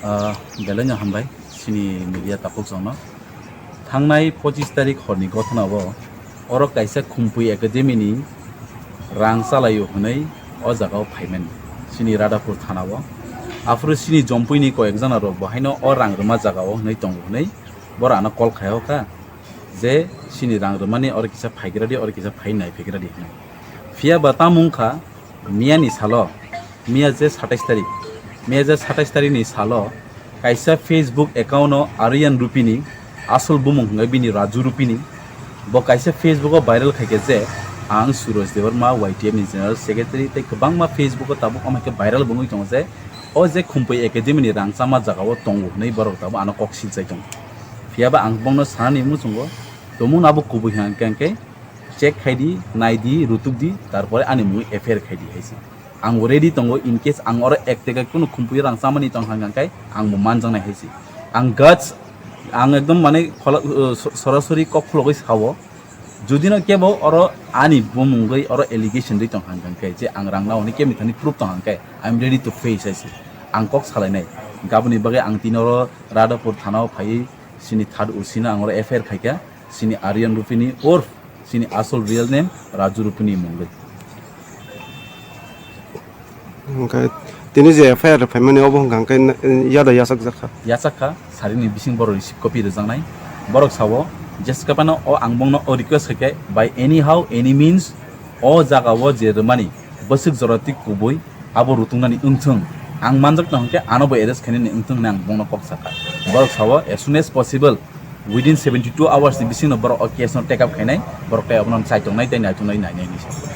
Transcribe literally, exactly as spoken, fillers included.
Ah, belai no hambai chini media takhuk chongno. Thangnai pochis tarik horni gothona o oro kaisa Khumpui Academy ni rang chalaio hwnwi o jaga o phaimani chini Radhapur thana o. Aphuru chini Jompui ni koyek jana rok bo haino o rang rwma jaga o hwnwi tongo hwnwi borok ano call khai o kha je chini rang rwmani oro kisa phaigra di, oro kisa phai nai phaigra di hwnwi. Phiya ba tamo wngkha miya ni salo, miya je satais tarik, miya je satais tarik ni salo kaisa Facebook account o Aryan Rupini, asol bumung hwnkhe bini Raju Rupini, bo kaisa Facebook o viral khaikha je ang Suraj Debbarma Y T F ni General Secretary tei kwbangma Facebook o tabuk omo khe viral bo wngwi tongo je o je Khumpui Academy ni rang chama jaga o tongo hwnwi borok tabuk ano kok silchai tongo. Phiya ba ang bongno sanani muchungo, tomung abo kubui hwnkhe hwnkhe check khai di, nai di, rutuk di, tarpore ani mungwi F I R khai di hai se. Ang ready tongo, in case ang oro ek teka kunu Khumpui rang chamani tong hwnkhe ang bo manjaknai hai se. Ang guts, ang ekdom mane khola-, uh, so-, sorasori kok khulogwi sao. Judino kebo oro ani bumungwi oro allegation ri tong hwnkhe je ang rang nao hwnwi kebni thani proof tong hwnkhe I am ready to face hai se. Ang kok salainai. Gaboni bagwi ang tini oro Radhapur thana o phaiwi sini third O C no ang oro F I R khaikha. Sini Aryan Rupini or sini asol real name Raju Rupini mungwi. Hwnkhe tini je F I R phaimani obo hwnkha hwnkhe n-, yada yachakjak kha. Yachak kha, sarini bising borok receipt copy rwjaknai. Borok sao, Jessica phano o ang bongno o request khaikhe by anyhow, any means o jaga o je rwmani bwswk jora twi kubui abo rutungnani wngthung. Ang manjak tong hwnkhe ano bo arrest khainani wngthung hwnwi ang bongno kok sakha. Borok sao, as soon as possible, within seventy two hours ni bisingno borok o case no take up khainai, borok tei abono chaitongnai tei naitongnai nainai hinwi sa.